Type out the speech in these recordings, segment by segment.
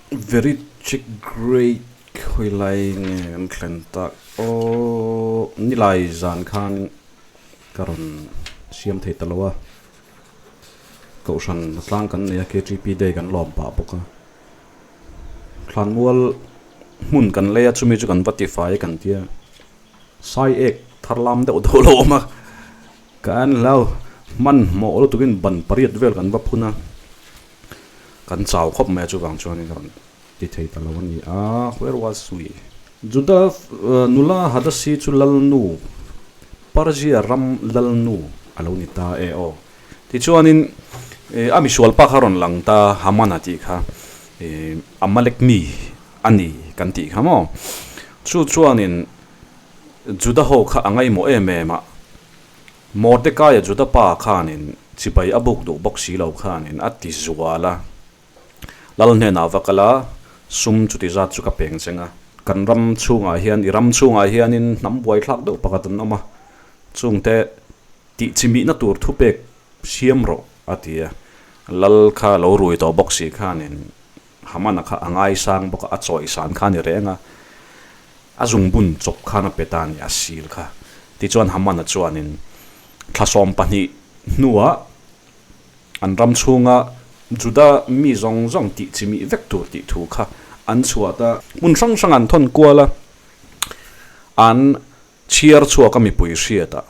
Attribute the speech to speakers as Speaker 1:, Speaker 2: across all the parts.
Speaker 1: Very check great khawi lai nge kan thlen tak aw nilai zan khan ka rawn siam thei ta lo a kohhran tlang kan nei a K_T_P day kan lawm pah bawk a thlanmual hmun kan lei a chumi chu kan va tifai kan tia sai ek thar lam deuh deuh lo awm a ka en hlau hmanhmawh lutukin ban pariat vel kan va phun a. Kan chau khawp mai a chuvang chuanin ka rawn ti thei ta lo a ni a, where was we? Juda nula Hadasi chu lalnu, Persia ram lalnu a lo ni ta e aw. Tichuanin a misual pa kha rawn lang ta Hamana tih kha Amalek mi a ni kan tih kha maw? Chu chuanin Juda ho kha a ngaihmawh em em a, Mordekaia Juda pa khanin chibai a buk duh bawk si lo khanin a ti zual a, Lal hnenah va kal a, sum chuti zat chu ka peng cheng a, kan ram chhungah hian, i ram chhungah hianin hnam buaithlak deuh pakhat an awm a, chungte tih chimihna tur thupek siam rawh a ti a, Lal kha lo rui tawh bawk si khanin Hamana kha a ngaisang bawk a, a chawisan kha a ni reng a, a zungbun chawp khan a pe ta a ni, a sil kha. Tichuan Hamana chuanin thla 12 hnuah an ram chhunga Juda mi zawng zawng tih chimih vek tur tih thu kha an chhuah ta. Hmun hrang hrang an thawn kual a, an chhiar chhuak a mipui hriat a.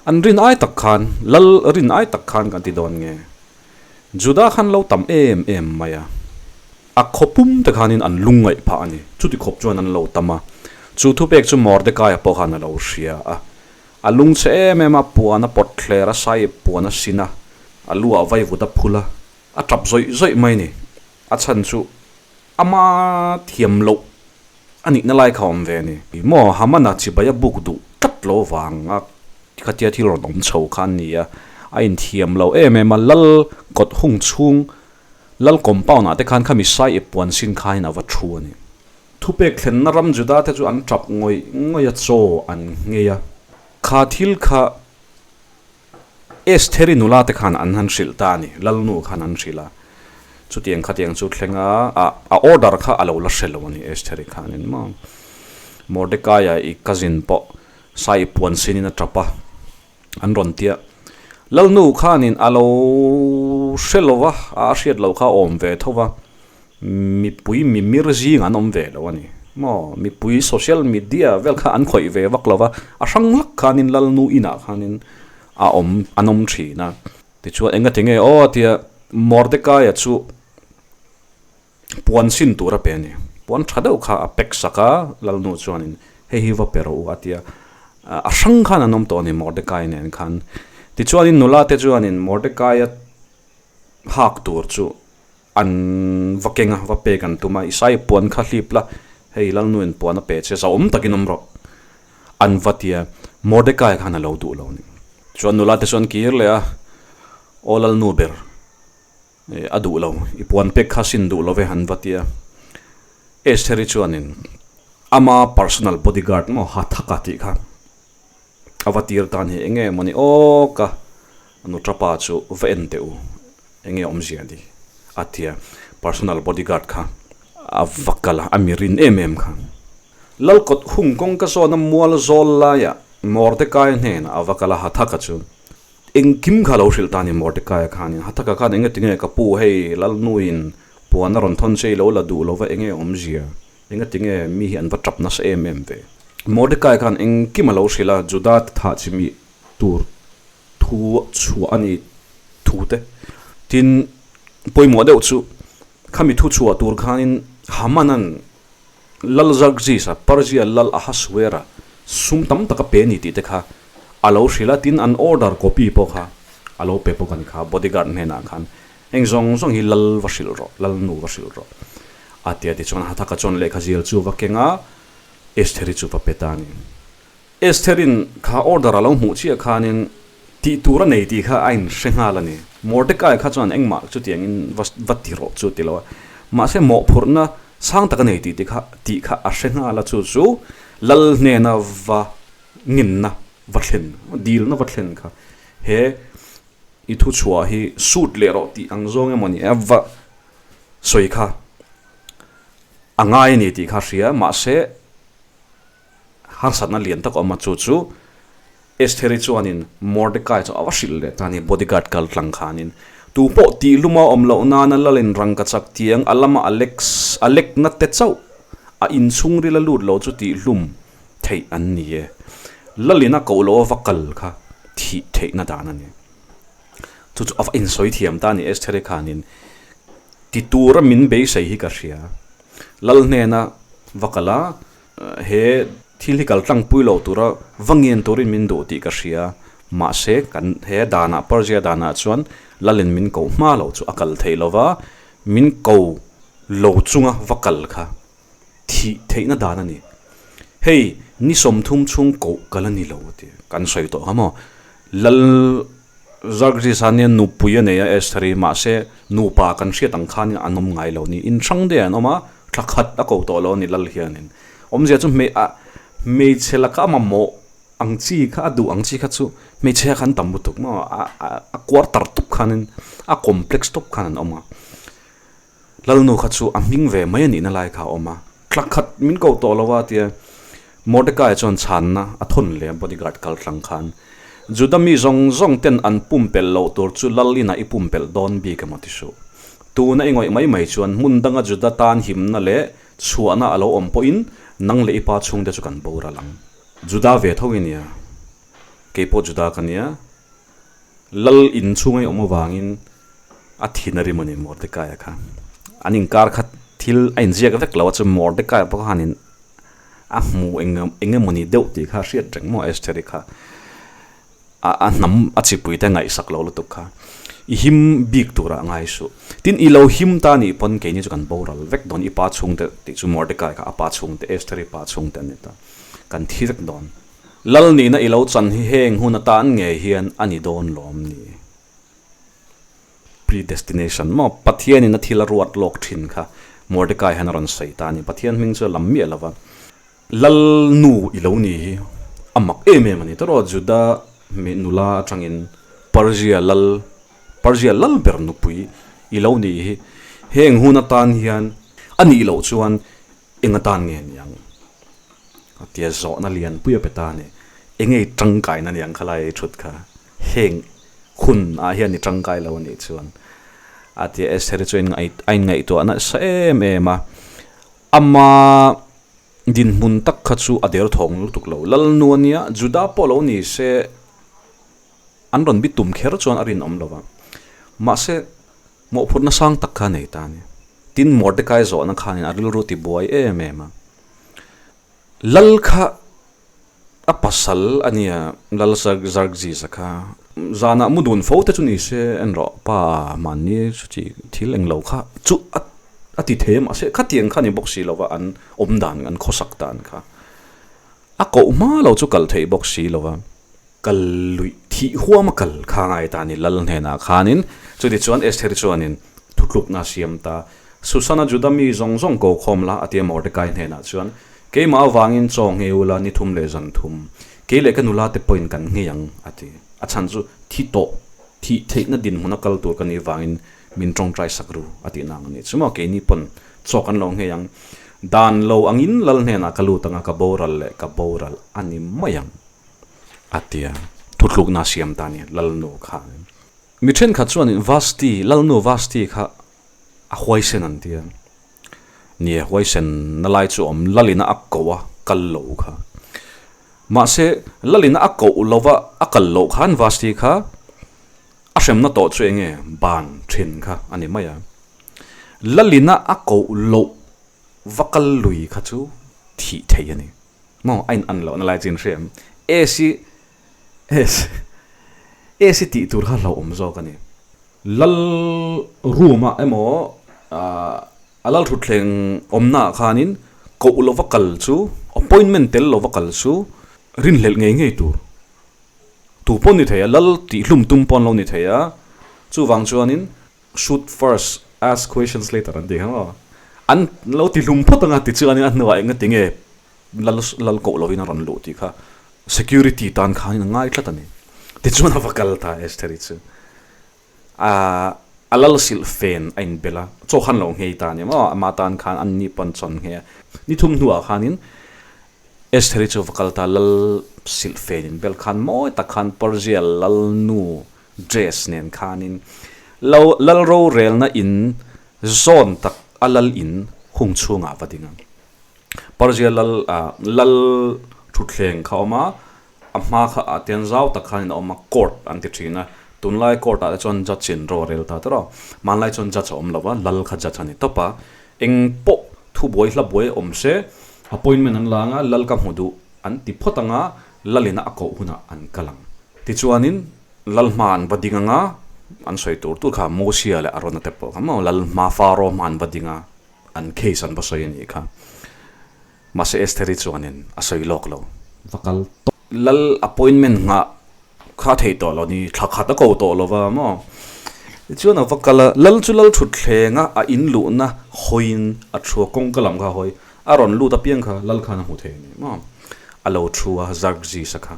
Speaker 1: An rin ai tak khan, lal rin ai tak khan kan ti dawn nge? Juda khan lo tam em em mai a, a khaw pum te khanin an lungngaih phah a ni. Chuti khawp chuan an lo tam a, chu thupek chu Mordekaia pawh khan a lo hria a. A lungchhe em em a, puan a pawt thler a, sai puan a sin a, a lu ah vaivut a phul a, a tap zawih zawih mai a ni. A chhan chu ama thiam loh a nihna lai kha awm ve a ni. Maw Hamana chibai a buk duh tlat lo vang a khatia thil rawn awm chho kha an ni a, a inthiam lo em em a, lal kawt hung chhung lal compound ah te khan khami sai ip puan sin khain a va thu a ni. Thupek thlenna ram Juda te chu an tap ngawih ngawih a, chaw an nghei a, kha thil kha Estheri nula te khan an han hrilh ta a ni, Lalnu khan an hrilh a, chutiang khatiang chu thleng a, a order kha a lo la hre lo a ni Estheri khanin maw. Mordekaia i cousin pawh sai puan sinin a tap a, an rawn tia. Lalnu khanin a lo hre lo va, a hriat loh kha a awm ve tho va, mipui mimir zing an awm ve lo a ni maw, mipui social media vel kha an khawih ve vak lo va, a hrang hlak khanin Lalnu inah khanin a awm an awm thin a. Tichuan enga ti nge aw tia Mordekaia chu puan sin tur a pe a ni, puan tha deuh kha a pack sak a, Lalnu chuanin hei hi va pe rawh u a tia, a hrang khan an awm tawh a ni Mordekaia nen khan. Tichuanin nula te chuanin Mordekaia hak tur chu An va keng a, va pek an tum a, Isai puan kha hlip la, hei Lalnuin puan a pe che, zauhawm takin awm rawh. An va ti a, Mordecai khan a lo duh lo a ni. Chuan nula te chu an kir leh a, Aw Lalnu ber, a duh lo, i puan pek kha sin duh lo ve an va ti a. Estheri chuanin ama personal bodyguard maw Hathaka tih kha a va tir ta a ni, enge mawni aw ka nuṭapa chu va en teh u. Enge awmzia ni? A ti a, personal bodyguard kha a va kal a, a mi rin em em kha. Lalkawt hung kawngka zawna mual zawl laiah Mordecai hnenah a va kal a, Hathaka chu engkim kha a lo hrilh ta a ni Mordecai khanin. Hathaka khan enge tinge ka pu hei Lalnuin puan a rawn thawn che i lo la duh lo va enge awmzia? Enge tinge mi hi an va tap nasa em em ve? Mordecai khan engkim a lo hrilh a, Juda te thah chimih tur thu chhuah a ni thu te. Tin, pawimawh deuh chu khami thu chhuah tur khanin Hamanan Lal Xerxes-a, Persia Lal Ahasuera sum tam tak a pe a ni tih te kha a lo hrilh a, tin an order copy pawh kha a lo pe bawk a ni kha bodyguard hnenah khan heng zawng zawng hi Lal va hrilh rawh, Lal nu va hrilh rawh a ti a, tichuan Hathaka chuan lehkha zial chu va keng a, Estheri chu va pe ta a ni. Estherin kha order a lo hmuh chiah khanin tih tur a nei tih kha a inhre nghal a ni. Mordecai kha chuan engmah chutiangin va va ti rawh chu ti lo a, mahse mawhphurhna sang tak a nei tih te kha tih kha a hre nghal a, chu chu lal hnena va ngenna va thlen, dilna va thlen kha he i thuchhuah hi sut leh rawh tih ang zawng emaw ni a va sawi kha. A ngai a ni tih kha hria, mahse harsatna lian tak a awm a, chu chu Estheri chuanin Mordecai chu a va hrilh leh ta a ni, bodyguard kal tlang khanin tu pawh tih luma awm loh nana lalin rangka chak tiang a lama a lek a lekna te chauh a inchhungril a lut lo chu tih hlum theih an ni e. Lalin a koh loh a va kal kha thih theihna dan a ni. Chu chu a va insawi thiam ta a ni Estheri khanin ti tura min beisei hi ka hria. Lal hnena va kal a, he thil hi kal tlangpui lo tura va ngen turin min duh tih ka hria. Mahse, kan he danah Persia danah chuan Lalin min ko hma lo chu a kal thei lo va, min ko lo chunga va kal kha thih theihna dan a ni. Hei ni 30 chhung koh kal a ni lo tih kan sawi tawh kha maw? Lal Xerxes a nia nupui a nei a Estheri mahse nupa kan hriat ang khanin an awm ngai lo ni. In hrang deuh an awm a, thla khat a ko tawh lo a ni Lal hianin. Awmzia chu hmei a hmeichhe laka a mamawh ang chi kha a duh ang chi kha chu hmeichhia kha an tam lutuk maw a a quarter tawp khanin a complex tawp khan an awm a. Lalnu kha chu a hming ve mai a nihna lai kha a awm a, thla khat min ko tawh lo a tia Mordecai chuan chhanna a thawn leh a bodyguard kal tlang khan Juda mi zawng zawng ten an pumpelh loh tur chu lal inah i pumpelh dawn bik emaw ti suh. Tuna i ngawih mai mai chuan hmun danga Juda tan himna leh chhuahna a lo awm pawhin nang leh i pa chhungte chu kan boral ang. Juda ve tho i nia, keipawh Juda ka nia, Lal in chhunga i awm avangin a thin a rim a ni Mordecai-a kha. An inkar kha thil a inziak vek lo a chu Mordecai-a pawh khanin a hmu eng eng emawni deuh tih kha a hriat reng maw Estheri kha. A a hnam a chipui te ngaihsak lo lutuk kha. I him bik turah ngai suh. Tin i lo him ta nih pawn keini chu kan boral vek dawn i pa chhungte tih chu Mordecai kha a pa chhungte Estheri pa chhungte an ni ta. Kan thi vek dawn. Lal nihna i lo chan hi heng hun atan ngei hian a ni dawn lawm ni? Predestination maw? Pathianin a thil a ruat lawk thin kha Mordecai hian a rawn sawi ta a ni. Pathian hming chu a lam miah lo va. Lal nu i lo ni hi a mak em em a ni. Tawrh Juda nula atangin Persia lal, Persia lal ber nupui i lo ni hi heng hun atan hian a nih loh chuan Eng atan nge niang? A tia zawhna lian pui a pe ta a ni. Enge i tangkaina niang kha lai thut kha? Heng hun ah hian i tangkai lo a nih chuan a tia Estheri chu a inngaihtuah nasa em em a. Ama dinhmun tak kha chu a derthawng lutuk lo. Lalnu a nia, Juda pawh lo ni se an rawn bi tum kher chuan a rinawm lo va. Mahse. Mawhphurhna sang tak kha a nei ta a ni. Tin, Mordecai zawhna khanin a rilru ti buai em em a. Lal kha a pasal a nia, Lal Xerxes-a kha. Zanah mu dun fo te chu ni se en rawh, pa mahni chuti thil englo kha chu a ti thei a, mahse khatiang kha ni bawk si lova an awm dan, an khawsak dan kha. A koh hma lo chu kal theih bawk si lova. Kal luih thih huam a kal kha ngai ta ni Lal hnenah khanin chuti chuan Estheri chuanin thutlukna a siam ta. Susana Juda mi zawng zawng ko khawm la a tia Mordecai hnenah chuan, Keimah avangin chaw nghei ula ni thum leh zan thum, kei leh ka nula te pawhin kan nghei ang a ti. A chhan chu thi tawh thih theihna dinhmun a kal tur ka nih vangin min tawngtai sak ru a tih nang a ni. Chumaw keini pawn chaw kan lo nghei ang. Dan lo angin Lal hnenah ka lut anga ka boral leh ka boral a ni mai ang. A ti a, thutlukna a siam ta a ni, Lalnu kha. Mi thenkhat chuanin Vasti, Lalnu Vasti kha a huaisen an ti a. Ni e, huaisen na lai chu awm, Lalina a koh a kal lo kha. Mahse, Lalina a koh lova a kal loh khan Vasti kha a hremna tawh chu eng nge ban thin kha a ni mai a. Lalina a koh loh va kal lui kha chu thih theih a ni. Maw a in an loh na lai chin hria em? AC AC AC tih tur kha hlauhawm zawk a ni. Lal room ah emaw ah a lal thutthleng awmna ah khanin koh lova kal chu appointment tel lova kal chu rinhlelh ngei ngei tur. Tu pawh ni thei a, lal tih hlum tum pawh an lo ni thei a, chuvang chuanin Shoot first, ask questions later an ti kha maw? An lo ti hlum phawt anga tichuanin a hnuah eng ati nge lal lal koh lovin a rawn luh tih kha security tan khanin a ngai tlat a ni. Tichuan a va kal ta Estheri chu. Aaa. A lal silh fen a inbel a, chaw khan lo nghei ta a ni maw? Ama tan khan an ni pawn chawn nghei a. Ni thum hnuah khanin Estheri chu va kal ta, lal silh fen inbel khan mawi tak khan Persia lal nu dress nen khanin lo lal rorelna in zawn tak a lal in hung chhungah va ding a. Persia lal lal thutthleng kha a awm a, A hma kha ah tian zau tak khanin a awm a, court an ti thin a, tunlai court ah te chuan judge in ro a rel ta tawrh a, hmanlai chuan judge a awm lo va, lal kha judge a ni tawp a, eng pawh thubuai hla buai awm se appointment an la anga lal ka hmu duh an ti phawt anga lal ina a koh hunah an kal ang. Tichuanin lal hma an va ding anga an sawi tur tur kha Mosia leh Arona te pawh kha maw lal hma Pharaoh hma an va ding a, an case an va sawi a nih kha. Mahse Estheri chuanin a sawi lawk lo. Va kal tawp. Lal appointment nghah kha a thei tawh lo ni, thla khat a ko tawh lo va maw? Tichuan a va kal a, Lal chu lal thutthleng a, a in luhna hawiin a thu a, kawngka lam kha a hawi, a rawn lut apiang kha Lal khan a hmu thei a ni maw? A lo thu a, Xerxes-a kha.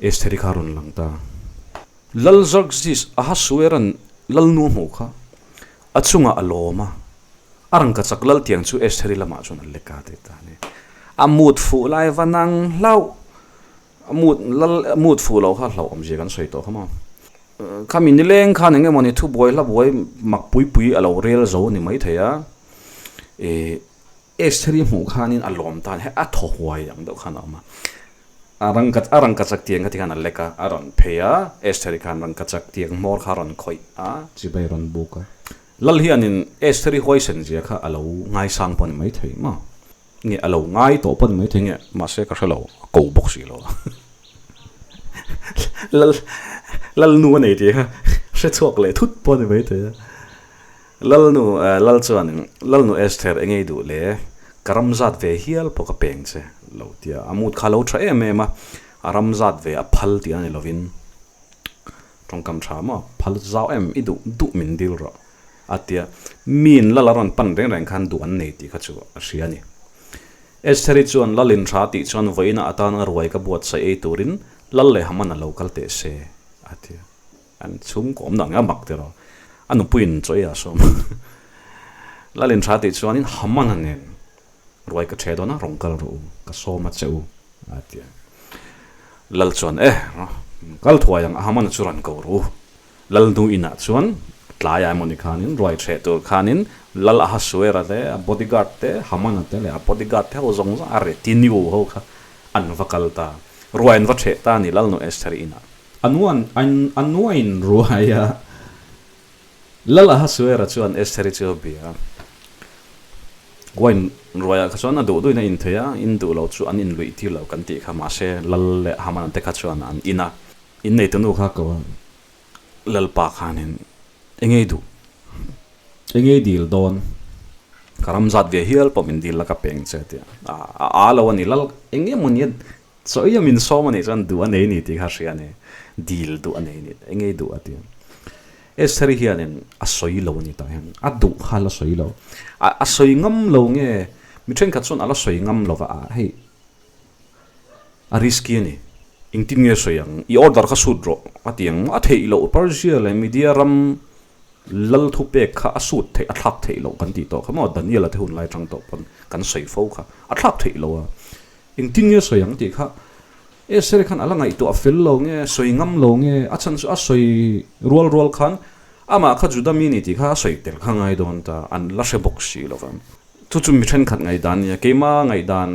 Speaker 1: Estheri kha a rawn lang ta. Lal Xerxes Ahasueran Lal nu a hmuh kha a chungah a lawm a. A rangka chak lal tiang chu Estheri lamah chuan a lek a ti ta a ni. A mut fuh lai va nang hlauh, a mut lal a mut fuh loh kha hlauh awmzia kan sawi tawh kha maw. Khami nileng khan eng emawni thubuai hlabuai mak pui pui a lo rel zo a ni maithei a, ih Estheri hmuh khanin a lawm tan he a thaw huai ang deuh khan a awm a. A rangka a rangka chak tiang kha ti khan a lek a, a rawn phei a, Estheri khan rangka chak tiang hmawr kha a rawn khawih a, chibai a rawn buk a. Lal hianin Estheri huaisen zia kha a lo ngaisang pawh a ni maithei maw? Nge a lo ngai tawh pawh a ni maithei nge? Mahse ka hre lo, a ko bawk si lo. Lal Lal nu a nei tih kha hre chhuak leh thut pawh a ni maithei a. Lal nu Lal chuanin Lal nu Esther eng ei duh le? Ka ram zat ve hial pawh ka peng che lo tia a mut kha a lo tha em em a, a ram zat ve a phal tih a ni lovin. Tawngkam tha maw? Phal zau em? I duh duh min dil rawh a ti a. Miin lal a rawn pan reng reng khan duh an nei tih kha chu a hria a ni. Estheri chuan lal in tha tih chuan vawiina atana ruai ka buatsaih ei turin lal leh Haman a lo kal teh se a ti a. An chhungkaw awm dan nge a mak tiraw? A nupuiin chaw ei ah sawm. Lal in tha tih chuanin Haman a nen Ruai ka ṭhe dawn a, rawn kal rawh u, ka sawm a che u, a ti a. Lal chuan, E, kal thuai ang, Ahamana chu rawn ko rawh u. Lal nu inah chuan tlaiah emawni khanin ruai ṭheh tur khanin Lal Ahasuera te, a bodyguard te, Hamana te leh a bodyguard te ho zawng zawng a retinue ho kha an va kal ta. Ruai an va ṭheh ta a ni Lal nu Estheri inah. A nuan, a nuain ruai a. Lal Ahasuera chuan Estheri chu a bia a. Wine ruaiah kha chuan a duh duhin a in thei a, in duh lo chu an in luih tir lo kan tih kha mahse Lal leh Haman te kha chuan an in a. In neitunu kha ko a, Lalpa khanin engei duh, engei dil dawn, ka ram zat ve hial pawh min dil la ka peng che tia a a lo a ni. Lal eng emaw nia Chawi a min sawm a nih chuan duh a nei ni tih kha hria a ni. Dil duh a nei ni, eng nge duh a ti a. Estheri hianin a sawi lo a ni tah hian, a duh kha a la sawi lo. A a sawi ngam lo nge, mi thenkhat chuan a la sawi ngam lo va, a hei a risky a ni. Engtin nge sawi ang, i order kha sut rawh a ti ang, a theih loh Persia leh Media ram lal thupek kha a sut theih, a thlak theih loh kan tih tawh kha maw, Daniel-a te hun lai atang tawh pawn kan sawi fo kha, a thlak theih lo a. Engtin nge sawi ang tih kha Estheri khan a la ngaihtuah fel lo nge, sawi ngam lo nge, a chhan chu a sawi rual rual khan amah kha Juda mi ni tih kha a sawi tel kha ngai dawn ta, an la hre bawk si lo va. Chu chu mi thenkhat ngaihdan a nia, keima ngaihdan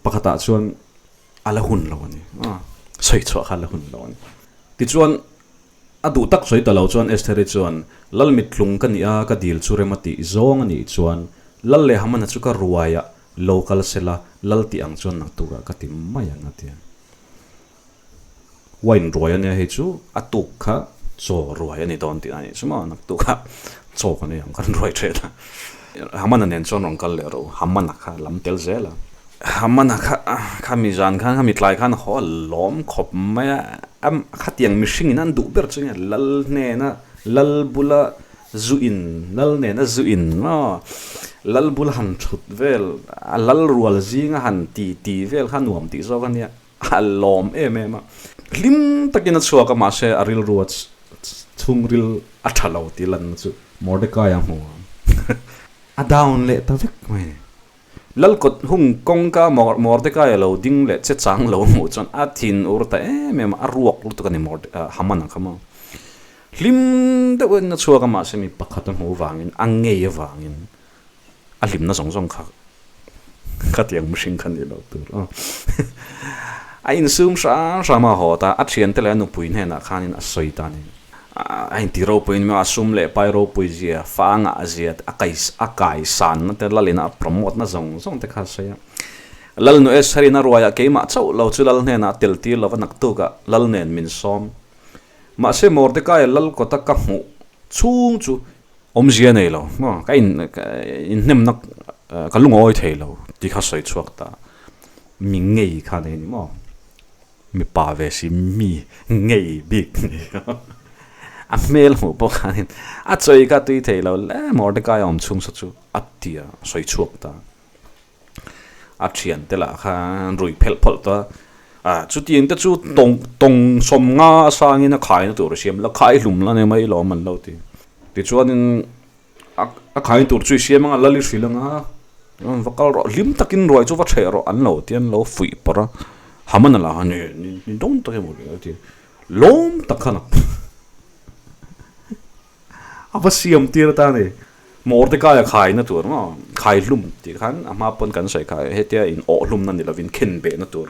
Speaker 1: pakhatah chuan a la hun lo a ni, sawi chhuah kha a la hun lo a ni. Tichuan a duh tak sawi ta lo chuan Estheri chuan, Lal mittlung ka nih a, ka dil chu rem a tih zawng a nih chuan Lal leh Hamana chu ka ruaiah Lo kal sela, lal tih ang chuan naktukah ka ti mai ang a ti a. Wine ruai a nia hei chu a tuk kha chaw ruai a ni dawn tih a nih chu maw, naktukah chaw kan ei ang kan ruai thin a. Hamana nen chuan rawn kal leh rawh u, Hamana kha lam tel zel a. Hamana kha khami zan khan khami tlai khan haw a lawm khawp mai a, khatiang mihringin an duh ber chu nge lal hnena lal bula Zu in, lal nena zu in maw? Lal bul han thut vel, a lal rual zinga han ti ti vel kha nuam tih zawk a nia, a lawm em em a. Hlim takin a chhuak a, mahse a rilru a chhungril a tha lo tih lanna chu Mordecai a hmu a, a down leh ta vek mai a ni. Lalkawt hung kawngka Mordecai a lo ding leh che chang lo hmuh chuan a thin ur ta em em a, a ruak lutuk a ni Haman a kham a. Hlim deuhin a chhuak a mahse mi pakhat a hmuh vangin a ngei avangin a hlimna zawng zawng kha khatiang mihring kha nih loh tur aw. A insum hram hram a haw ta, a thiante leh a nupui hnenah khanin a sawi ta a ni. A inti ropuiin a sum leh pai ropui zia, fa ngah zia te, a kai a kai sanna te, lalina a promote na zawng zawng te kha a sawi a. Lal nu Estheri'n a ruaiah keimah chauh lo chu lal hnenah a tel tir lova naktukah lal nen min sawm. Mahse Mordecai lal kawta ka hmuh chhung chu Awmzia nei lo maw? Ka in inhnemna ka lungawi thei lo tih kha sawi chhuak ta. Mi ngei kha nei ni maw? Mipa ve si mi ngei bik ni a hmel hmuh pawh khanin a chawi kha tui thei lo le Mordecai a awm chhung saw chu a ti a sawi chhuak ta. A thiante lah khan rui phelh phawlh ta a chutiang te chu tawng tawng sawmnga a sangin a khaina tur a siam la khai hlum la ni mai lawm an lo ti. Tichuanin a a khaina tur chu i siam anga lal i hrilh anga va kal rawh hlim takin ruai chu va ṭheh rawh an lo ti an lo fuih pawrh a Haman a la a ni ni dawn tak emaw a ti lawm tak khan a A va siam tir atan a ni. Mordecai a khaina tur maw? Khai hlum tih khan a hma pawn kan sawi kha hetia in awh hlumna ni lovin khen behna tur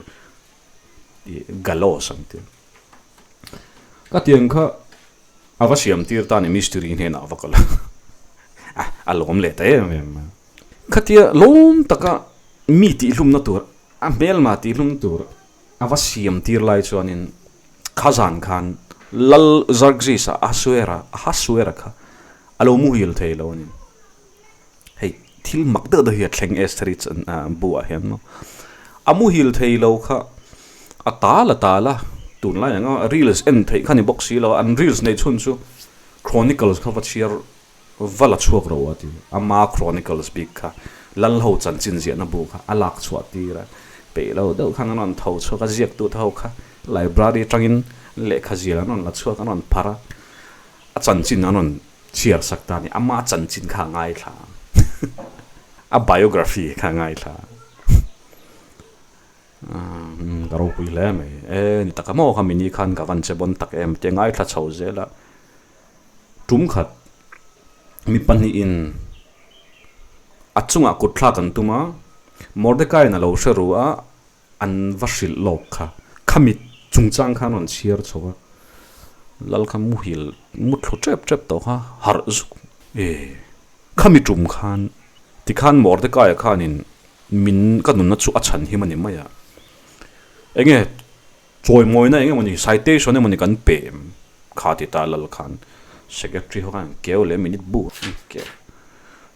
Speaker 1: i gallows ang tir. Ka tiang kha a va siam tir ta a ni mistiri hnenah a va kal a. A lawm leh ta em em a. Khatia lawm taka mi tih hlumna tur a hmelma tih hlum tur A va siam tir lai chuanin Khazan khan Lal Xerxes-a Ahasuera, Ahasuera kha a lo muhil thei lo a ni. Hei thil mak deuh deuh hi a thleng Estheri bu ah hian maw. A muhil thei lo kha a tal a tal a, tunlai anga reels en theih kha ni bawk si lo a, an reels neih chhun chu Chronicles kha va chhiar va la chhuak ro a ti. Ama Chronicles bik kha Lal ho chanchin ziahna bu kha a lak chhuah tir a, peih lo deuh khan an rawn tho chhuak a, ziaktu te ho kha library atangin lehkha zial an rawn la chhuak an rawn phar a, a chanchin an rawn chhiar sak ta a ni. Ama chanchin kha a ngaithla a, a biography kha a ngaithla a. Ka ropui hle mai. E ni taka maw kha mini khan ka van che bawn tak em tia ngaithla chho zel a. Tum khat mi pahnihin a chungah kut thlak an tum a, Mordecai-in a lo hre ru a, an va hrilh lawk kha. Khami chungchang khan rawn chhiar chho a, lal kha muhil muthlu tep tep tawh kha harh zuk e. Khami tum khan tikhan Mordecai-a khanin min ka nunna chu a chhan him a ni mai a, enge Chawimawina eng emawni, citation emawni kan pem kha ti ta lal khan secretary ho khan keu leh minute bu keu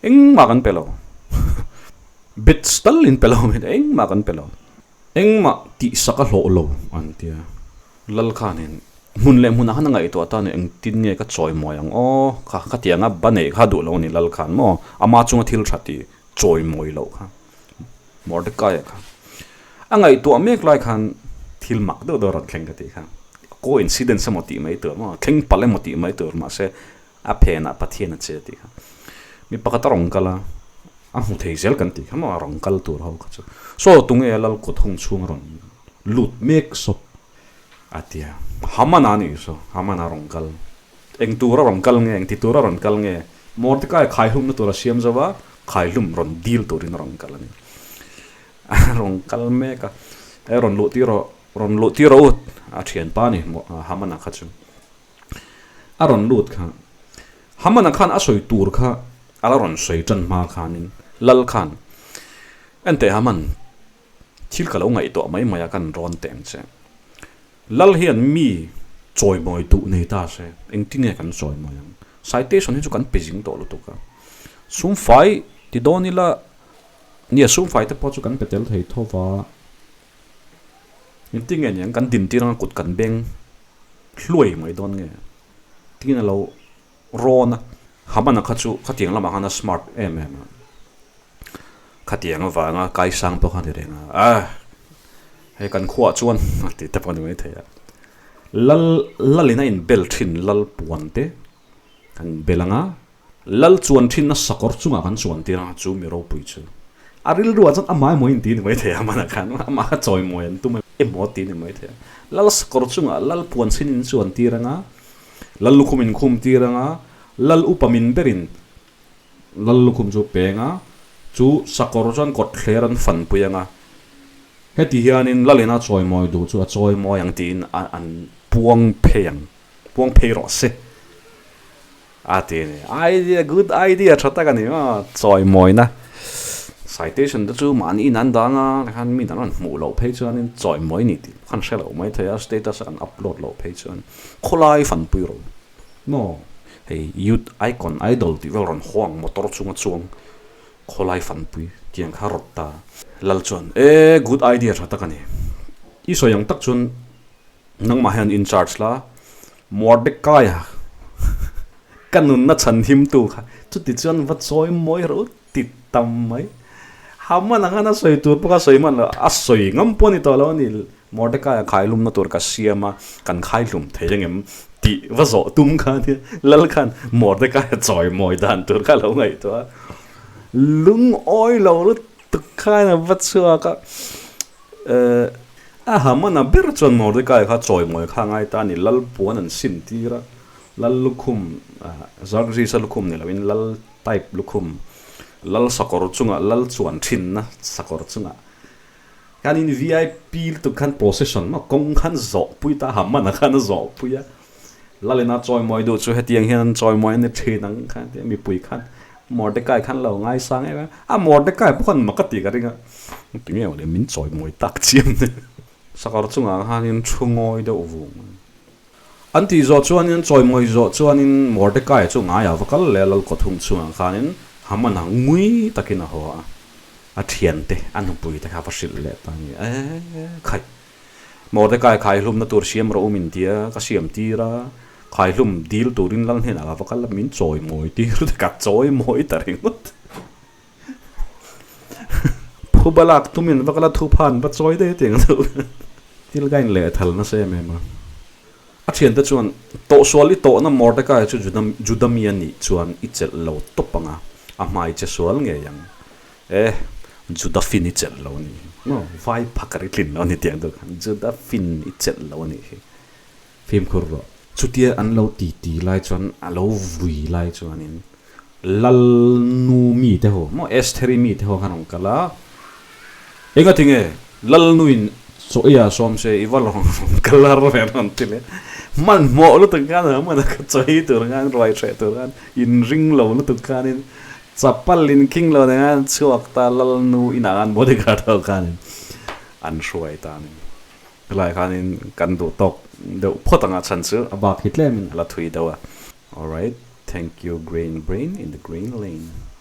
Speaker 1: engmah kan pe lo bits tal in pe lo engmah kan pe lo engmah tihsak a hlawh lo an tia lal khanin hmun leh hmunah khan a ngaihtuah tan engtin nge ka chawimawi ang aw kha khatianga ba neih kha duh lo a ni lal khan maw ama chunga thil tha ti chawimawi loh kha. Mordecai-a kha a ngaihtuah mek lai khan thil mak deuh deuh a rawn thleng ka tih kha. Coincidence emaw tih mai tur maw, thleng palh emaw tih mai tur mahse a phenah Pathian a che tih kha. Mi pakhat a rawn kal a, a hmu thei zel kan tih kha maw a rawn kal tur ho kha chu. Saw tunge lal kut hung chhung a rawn lut mek sawp a ti a. Haman-a a nih saw, Haman-a rawn kal. Eng tur a rawn kal nge, engti tur a rawn kal nge? Mordecai khaihlumna tur a siam zo a, khaihlum rawn dil turin a rawn kal a ni. A rawn kal mek a, e rawn luh tir rawh, rawn luh tir rawh u, a thianpa a ni Haman-a kha chu. A rawn lut kha, Haman-a khan a sawi tur kha a la rawn sawi tan hma khanin Lal khan, Enteh Haman, thil ka lo ngaihtuah mai mai a kan rawn teh ang che. Lal hian mi chawimawi duh nei ta se, engtin nge kan chawimawi ang? Citation hi chu kan pe zing tawh lutuk a. Sumfai ti dawn ila, nia sumfai te pawh chu kan pe tel thei tho va. Engtin nge niang kan din tir anga kut kan beng hluai mai dawn nge? Tingin a lo rawn a. Hamana kha chu khatiang lamah khan a smart em em a. Khatiang avanga kaisang pawh kha a ni reng a, ah hei kan khuaah chuan a ti te pawh a ni maithei a. Lal lalin a inbel thin lal puan te kan inbel ang a, lal chuan thinna sakawr chungah kan chuan tir ang a, chu mi ropui chu a rilruah chuan amah emaw in ti ni mai thei a, hmanah khan amah kha chawimawi an tum emaw ti ni mai thei a. Lal sakawr chungah lal puan chhin in chuan tir ang a, lal lukhum in khum tir ang a, lal upa min berin Lal lukhum chu peng a, chu sakawr chuan kawt thler an fanpui ang a, heti hianin Lalina chawimawi duh chu a chawimawi ang tiin an puang phei ang, puang phei rawh se a ti a ni. Idea, good idea tha tak a ni maw, chawimawina citation te chu mahni in an dang a, tikhan mi dang an hmuh loh phei chuanin chawimawi ni tih khan hre loh mai thei a, status a kan upload loh phei chuan khawlai fanpui rawh. Maw? Hei youth icon idol tih vel rawn haw ang motor chunga chuang khawlai fanpui tiang kha rawt ta. Lal chuan e good idea tha tak a ni. I sawi ang tak chuan nangmah hian in charge la Mordecai a ka nunna chhan him tu kha chuti chuan va chawi mawi ro ti tam mai. Haman ang khan a sawi tur pawh kha sawi hman lo a sawi ngam pawh a ni tawh lo a ni. Mordecai-a khaihlumna tur ka siam a, kan khaihlum thei angem tih va zawh tum kha nia, Lal khan Mordecai-a chawimawi dan tur kha a lo ngaihtuah a, lungawi lo lutuk khan a va chhuak a, eh, a Haman-a ber chuan Mordecai kha chawimawi kha a ngai ta a ni, Lal puan an sin tir a, Lal lukhum, Xerxes-a lukhum ni loin Lal type lukhum, Lal sakawr chungah Lal chuan thinna sakawr chungah Kan in vip lutuk khan procession maw kawng khan zawh pui ta a man ah khan a zawh pui a Lalina chawimawi duh chu hetiang hian an chawimawi a ni thin ang khan tia mipui khan Mordecai khan lo ngaisang em em a Mordecai pawh khan mak a tih ka ring a tinge mawle min chawimawi tak chiam ni sakawr chungah khanin thu ngawi deuh vung an tih zawh chuanin chawimawi zawh chuanin Mordecai chu ngaiah va kal leh a Lalkawthung chungah khanin Haman a ngui takin a haw a. A thiante, a nupui te kha va hrilh leh ta ni e khaih. Mordecai khaihlumna tur siam rawh u min tia ka siam tir a, khaihlum dil turin lal hnenah ka va kal a, min chawi mawi tir te ka chawi mawi ta ringawt. Phuba lak tumin va kal a thuphan va chawi daih tiang deuh thil ka inlehthal nasa em em a. A thiante chuan, Tawhsual i tawhna Mordecai chu Juda mi a nih chuan i chelh lo tawp ang a, a hmai che sual ngei ang. E, Juda fin i chelh lo a nih hi. Maw, vai phakar i tlin lo a ni tiang deuh khan, Juda fin i chelh lo a nih hi. Fimkhur rawh. Chutia an lo ti ti lai chuan, a lo vui lai chuanin Lal nu mi te ho, maw Estheri mi te ho khan rawn kal a, Engati nge Lal nuin chaw ei ah sawm se i va rawn kal a rawn rawn ti leh. Hmanhmawh lutuk khan a hmun a ka chaw ei tur khan ruai hreh tur khan inring lo lutuk khanin chapal in khing lo nen khan chhuak ta Lal nu inah khan bodyguard ho khanin an hruai ta a ni. Helai khanin kan duh tawk deuh phawt ang a chhan chu a bak hi tlemin a la thui deuh a. Alright, thank you green brain in the green lane.